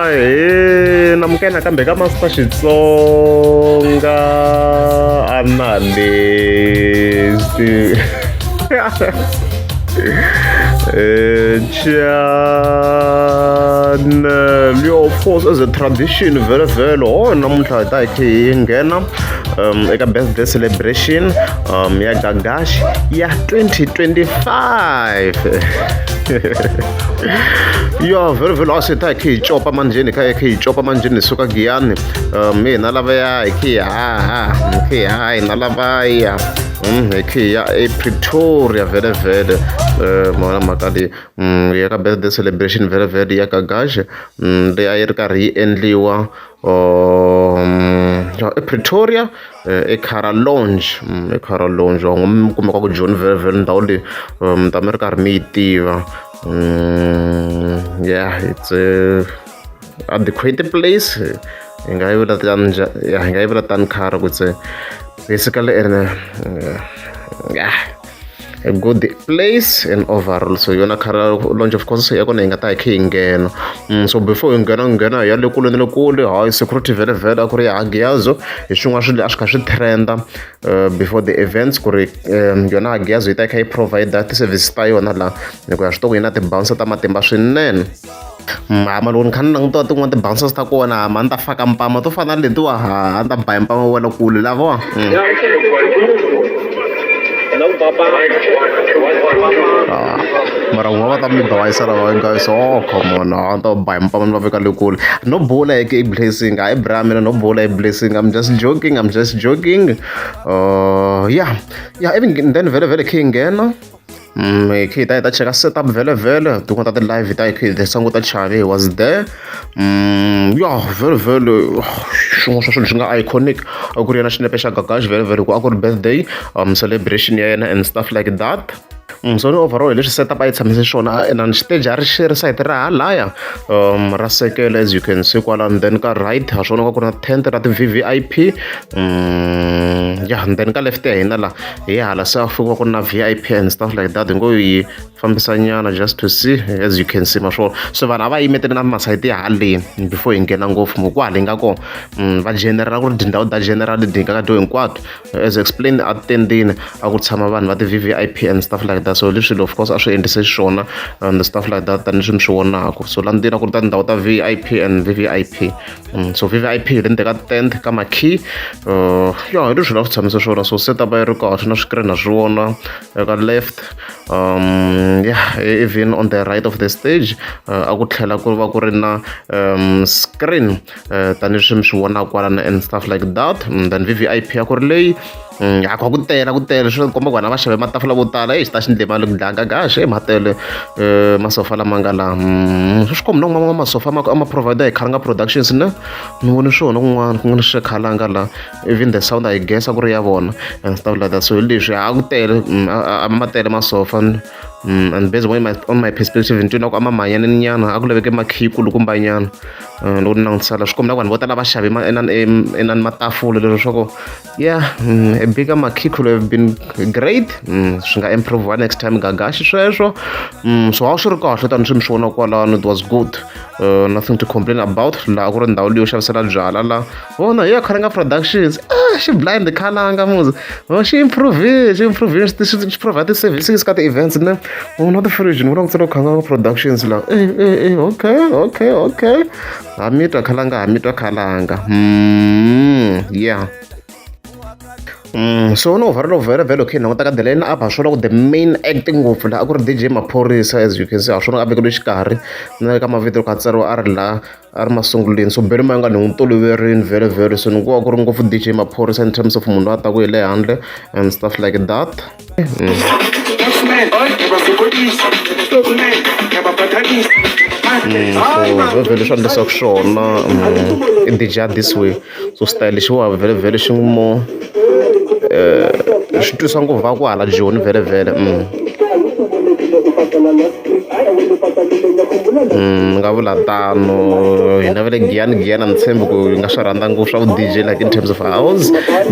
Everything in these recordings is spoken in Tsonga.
Ahee namukela nakambe ka Master Xitsonga Analyst channel yo of course as a tradition vhele vhele ho namuntlha hi ta hi khe hi nghena eka birthday celebration ya Gagash ya 2025 yo vhele vhele a swi ta hi khe hi copa manjheni hi kha hi khe hi copa manjheni hi suka Giyani hina lavaya hi khe hi haha hi khe hi haha hina lavaya hi khe hi ya ePretoria vhele vhele mona mhaka leyi ya ka birthday celebration vhele vhele ya Gagash leyi a yi ri karhi yi endliwa ePretoria eKhara Lounge eKhara Lounge mi kumeka ku Joni vhele vhele ndhawu leyi mi ta mi ri karhi mi yi tiva yeah it's a adequate place hi nga yi vula tani ya hi nga yi vula tani Khara ku it's basically ene yeah a good place and overall so yona Khara Lounge of course ya kona hi nga ta hi khe hi nghena so before hi nghena nghena hi ya le kule na le kule hayi security vhele vhele a ku ri ya Hagiazo hi swin'wana swilo a swi kha swi trenda before the events ku ri yona Hagiazo yi ta yi kha yi provide ti-services ta yona laha hi ku ya swi tiva ku yi na ti-bouncer ta matimba swinene mara loko ni kha ni languta tin'wana ti-bouncers ta kona hama a ni ta faka mpama to fana na letiwa ha a ni ta ba hi mpama wa le kule lavawa mara vona va ta mi bayisa lava guys oh come on a ni ta ba hi mpama ni va veka le kule no bula hi blessing hayi bra mina no bula hi blessing I'm just joking I'm just joking yeah yeah even then vhele vhele khe hi nghena hi khe hi ta hi ta cheka setup vhele vhele tin'wana ta ti-live hi ta hi khe hi languta Chavi he was there ya vhele vhele swin'wana swa swilo swi nga iconic a ku ri yena xinepe xa Gagash vhele vhele ku a ku ri birthday celebration ya yena and stuff like that so ni overall hi leswi setup a yi tshamise xiswona inani xiteji a ri xi ri sayiti ra halaya ra sekele as you can see kwalano then ka right ha swona ku ri na tent ra ti-V_V_I_P ya then ka left ya hina la hi hala se a fika ku ri na V_I_P and stuff like that hi ngo yi fambisa nyana just to see as you can see ma swona so vanhu a va yimetele na masayiti ya haleni before hi nghena ngopfu mo kwale hi nga kona va general ku ri tindhawu ta general leti hi nga ka to hinkwato as explained a tendini a ku tshama vanhu va ti-V_V_I_P and stuff like that so leswi of course a swi endlise xiswona and stuff like that tanihileswi mi swi vonaka so la ndzeni a ku ri ta tindhawu ta V_I_P and V_V_I_P so V_V_I_P hi le ndzeni ka tent ka marquee ya hi leswi la swi tshamise swona so setup a yi ri kahle na screen ha swi vona eka left yeah even on the right of the stage a ku tlhela ku va ku ri na screen tanihileswi mi swi vonaka kwalano and stuff like that then V_V_I_P a ku ri leyi a ku tele a ku tele swi komba ku vanhu a va xave matafula vo tala exi ta xi ndle mali ku dlaya Gagash e ma tele masofa lama nga laha swi komba na kun'wana masofa ma a ma provide hi Khalanga Productions ne ni vone swona kun'wana ku nga ni swa Khalanga la even the sound I guess a ku ri ya vona and stuff like that so hi leswi a ku tele a ma tele masofa and based on my perspective ni twi na ku a ma manyanini nyana a ku laveke makhiyi kulukumba nyana loko ni langutisela swi komba na ku vanhu vo tala va xave inani inani matafula leswo swa ku yeah a bigger marquee could have been great swi nga improve next time Gagashi sweswo so a swi ri kahle tani swi mi swi vona kwalano it was good nothing to complain about laha ku ri ndhawu leyi yo xavisela byala la vona hi ya Khalanga Productions ah xi blind Khalanga muzi oh xi improve xi improve xi provide ti-services ka ti-events ne vona ti-fridge ni vona ku tsariwa Khalanga Productions la eh eh eh okay okay okay ha mi twa Khalanga ha mi twa Khalanga yeah so no overall vhele vhele okay languta ka the line up ha swona ku the main act ngopfu laha a ku ri DJ Maphorisa as you can see ha swona a vekeliwe xikarhi na le ka mavito loko a tsariwa a ri laha a ri masunguleni so Benny Mayengani ni n'wi toloverile vhele vhele so ni ku va ku ri ngopfu DJ Maphorisa in terms of munhu loyi a taku hi le handle and stuff like that So vhele vhele swi endlisiwaka swona i DJ ya this way so style lexiwa vhele vhele xi mo swi twisa ngopfu va ku hala Joni vhele vhele ni nga vula tano hina va le Giyani Giyani a ni tshembi ku hi nga swi rhandza ngopfu swa vu D_J like in terms of house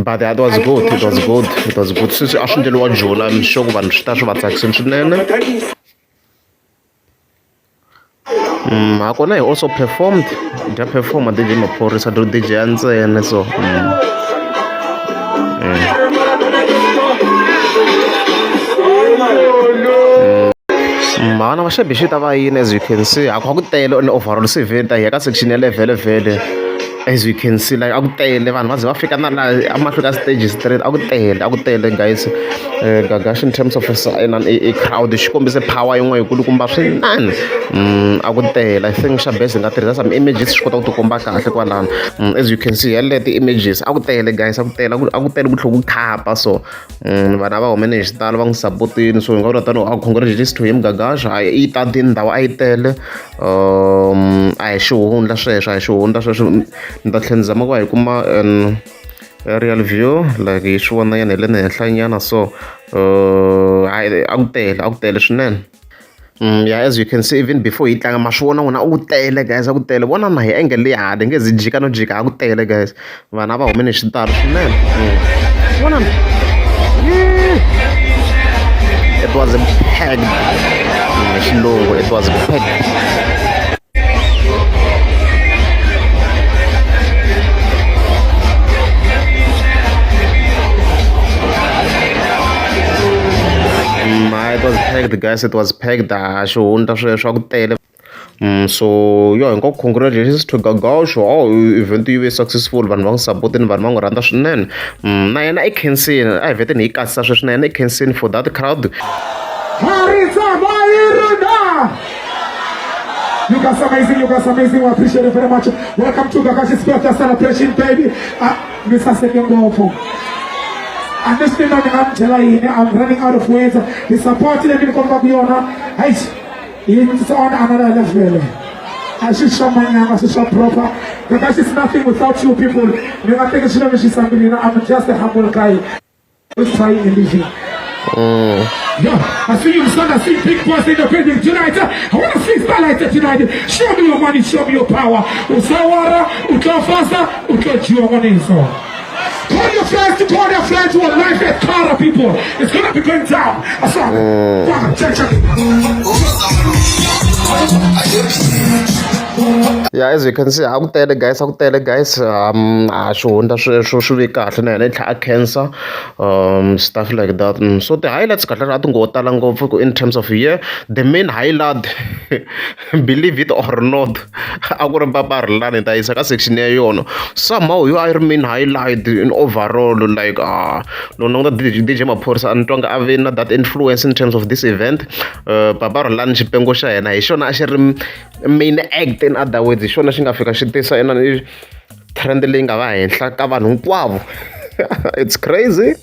but it was good it was good it was good sweswi a swi endleriwa Joni I'm sure ku vanhu swi ta swi va tsakisile swinene. Nakona he also performed dya perform-a D_J Maphorisa do D_J ya ntsena so . Mhana va xebhe xi ta va yini as you can see a ku tele on overall se vhele ta hi ya ka section ya le vhele vhele as you can see like a ku tele vanhu va ze va fika na laha emahlweni ka stage straight a ku tele a ku tele guys. Gagash in terms of i crowd xi kombise power yin'wana yikulukumba swinene a ku tele I think xa best hi nga tirhisa some images swi kota ku tikomba kahle kwalano as you can see yaleyo ti-images a ku tele guys a ku tele a ku tele ku tlhela ku khapa so vanhu a va humene hi xitalo va n'wi sapotini so hi nga vula tano a congratulations to him Gagash a yi tatini ndhawu a yi tele a hi xihundla sweswo a hi xihundla sweswo ni ta tlhela ni zama ku va hi kuma aerial view like hi swi vona nyana hi le henhla nyana so hayi a ku tele a ku tele swinene ya as you can see even before yi tlanga ma swi vona n'wina a ku tele guys a ku tele vona na hi angle leyi hala nge zi jika no jika a ku tele guys vanhu a va humile hi xitalo swinene vona it was packed hi xilungu it was packed. It was packed guys it was packed a xihundla sweswo a ku tele so yo hi ngo congratulations to Gagash oh event yi ve successful vanhu va n'wi support-ini vanhu va n'wi rhandza swinene na yena i khensini a hi vheteni hi kasisa sweswi na yena i khensini for that crowd. You guys are amazing, you guys are amazing. We appreciate it very much. Welcome to Gagash's birthday celebration, baby. Mr. Sekengofo. And this thing I'm running out of words. The support that you come back hey, it's on another level. I should show my name, I should show proper. Gagash is nothing without you people. I'm just a humble guy. Let's try and living. Yeah, I see you, son. I see big boss in the building tonight. I want to see starlight tonight. Show me your money, show me your power. Usawara, utofasa, utojiwa mwaniso. Call your friends to call your friends who are live at Kara, people. It's gonna be going down. I saw. Check, check. Yeah, as you can see, a ku tele guys, a ku tele guys. A xihundla sweswo swi ve kahle na yena i tlhela a khensa stuff like that. So ti-highlights kahle a ti ngo tala ngopfu ku in terms of year the main highlight believe it or not a ku ri Papa Rhulani hi ta yisa ka section ya yona somehow yo a yi ri main highlight in overall like loko ni languta D_J Maphorisa a ni twanga a ve na that influence in terms of this event. Papa Rhulani xipengo xa yena hi xona a xi ri main act in other words hi xona xi nga fika xi tisa inani trend leyi nga va henhla ka vanhu hinkwavo it's crazy.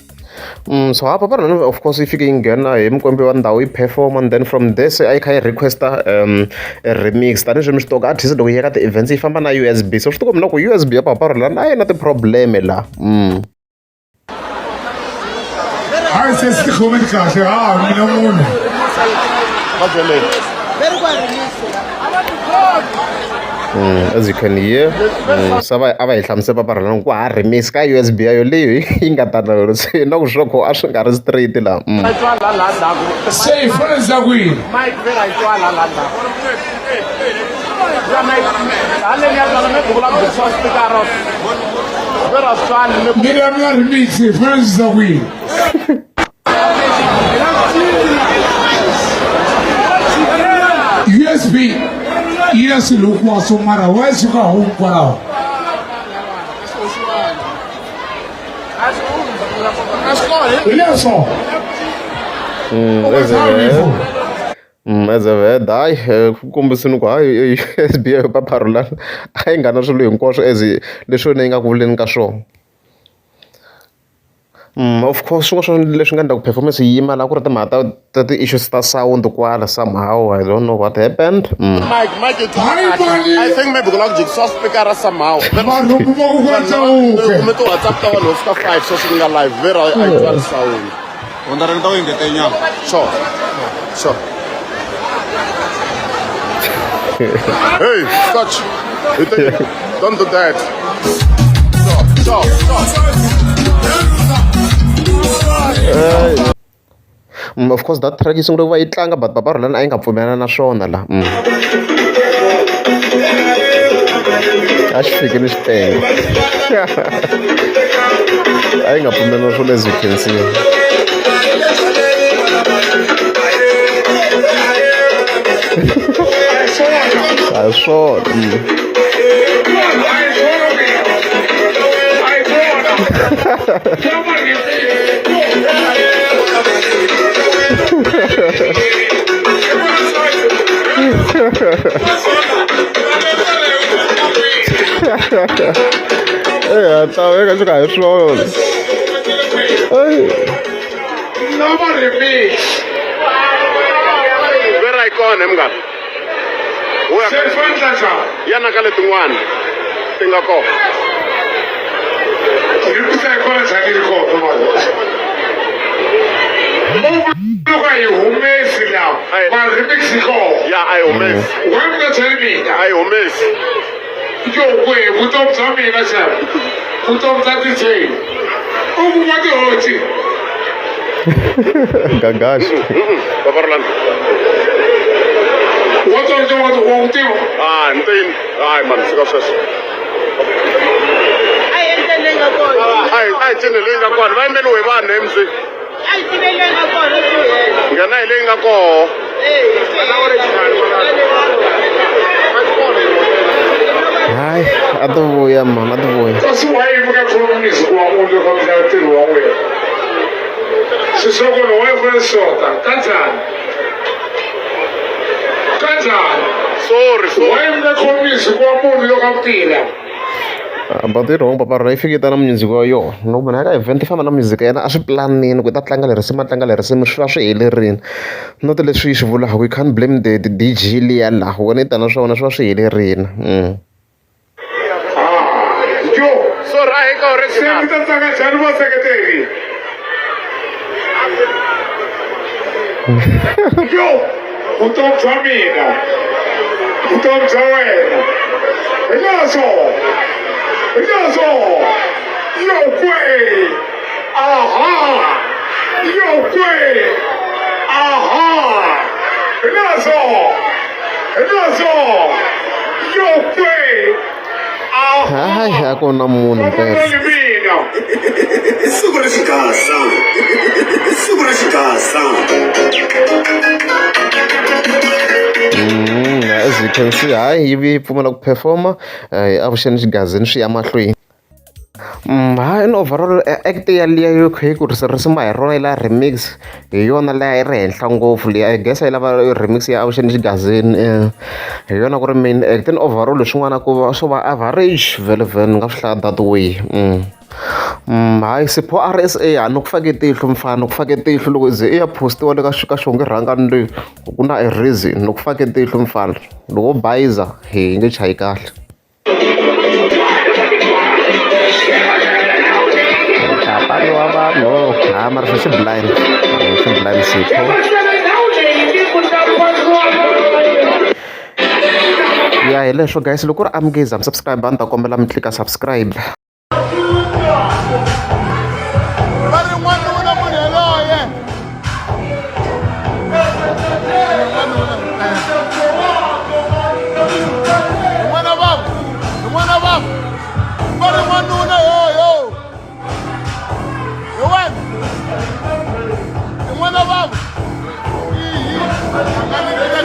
So ha Papa Rhulani of course yi fike yi nghena hi mukombi wa ndhawu yi perform and then from this a yi kha yi request-a remix tanihileswi mi swi tivaka artist loko yi ya ka ti-events yi famba na U_S_B so swi tikomba na ku U_S_B ya Papa Rhulani a yi na ti-problem la . Hayi se swi tikhomeni kahle ha mina munhu As you can hear se a va hi hlamusela Papa Rhulani ku ha remix ka U_S_B ya yoleyo yi nga ta na yona se na ku swa ku a swi nga ri straight la. Se hi fanele za ku yini Miriam ya remix hi fanele za ku yini USB yi na swilo hinkwaswo mara wa yi suka home kwalaho hi leswo As a head hayi ku kombisini ku hayi U_S_B ya Papa Rhulani a yi nga na swilo hinkwaswo as leswi yona yi nga ku vuleni ka swona. Of course swin'wana swa leswi nga endla ku performance yi yima laha ku ri timhaka ta ta ti-issues ta sound kwala somehow I don't know what happened. Mike, Mike, it's Hayi, mani. I think maybe ku lava ku jikisiwa speaker somehow. Vanhu va ku va chauke. Kume ti-WhatsApp ta vanhu vo fika 5 sweswi ku nga live very a yi twali sound. Hundzareni ta ku engetela nyama. Sure. Sure. Hey, Scotch. You think, don't do that. Sure, sure, sure. Of course that track yi sungule ku va yi tlanga but Papa Rhulani a yi nga pfumelana na swona la. A xi fiki ni xitengo. A yi nga pfumeleriwi swona as you can see. A hi swona. Eya ta veka swi ka hi swona. Ey. Vera yi kona he munghana. Ya na ka letin'wana ti nga kona. Ya a yi humesi. A yi humesi. Vutomi bya mina xana vutomi bya DJ u vuma tihoci. Gagashi. Papa Rolando. Wa tsontsongo wa wu tiva. Ah, ntini. Hayi man, fika sweswo. A hi endleni leyi nga kona. A hi cini leyi nga kona. Va yimbeliwe hi vanhu MC. A hi tiveni leyi nga kona swi hela. Nghena hi leyi nga koho. Eh, swi hela. Hayi, a ti vuya mhani, a ti vuya. Kasi wa yini ka khomi music wa n'wina loko mi dlaya ntirho wa n'wina? Swisokolo wa yi xota kanjhani? Kanjhani? Sorry, sorry. Wa yini ka khomi music wa munhu loko a tirha? But yi wrong papa yi fike yi ta na music wa yona loko munhu a ya ka event yi famba na music ya yena a swi pulanini ku i ta tlanga leri risimu a tlanga leri risimu swi va swi helerile not leswi yi swi vulaka you can't blame the D_J liya laha wena i ta na swa wena swi va swi helerile. Yo, Sorry, a hi ka se original. mi ta tsaka njhani vaseketeri? Yo, vutomi bya mina, vutomi bya wena. Hi leswo, hi leswo. Yo kwe, aha, yo kwe, aha. Hi leswo, hi leswo. Yo kwe, aha. Hayi a ku na munhu mpela. Vavanuna mina. I siku ra xigasa. I siku ra xigasa. As you can see hayi yi vuye yi pfumela ku perform-a avuxeni xigazini swi ya mahlweni. Hayi in overall act yaliya yo kha yi ku risimu a hi rona yi la remix hi yona leyi a yi ri henhla ngopfu leyi I guess a yi lava remix ya avuxeni xigazini hi yona ku ri main act in overall leswin'wana ku va swo va average vhele ni nga swi hlaya that way. Hayi Sipho R_S_A a ni ku fake tihlo mfana ni ku fake tihlo loko ze i ya post-iwa le ka ka xongi rhangani le ku na a reason ni ku fake tihlo mfana loko wo bayiza hi nge chayi kahle. Tapani wa vanhu ha mara swi blind swi blind Sipho. Ya hi leswo guys loko ku ri amukeza mi subscribe a ni ta kombela mi tlika subscribe. Va ri n'wanuna munhu yaloye. N'wana bava, n'wana bava. Va ri n'wanuna yo yo. Hi wena. N'wana bava. Ihi. A nga ni teka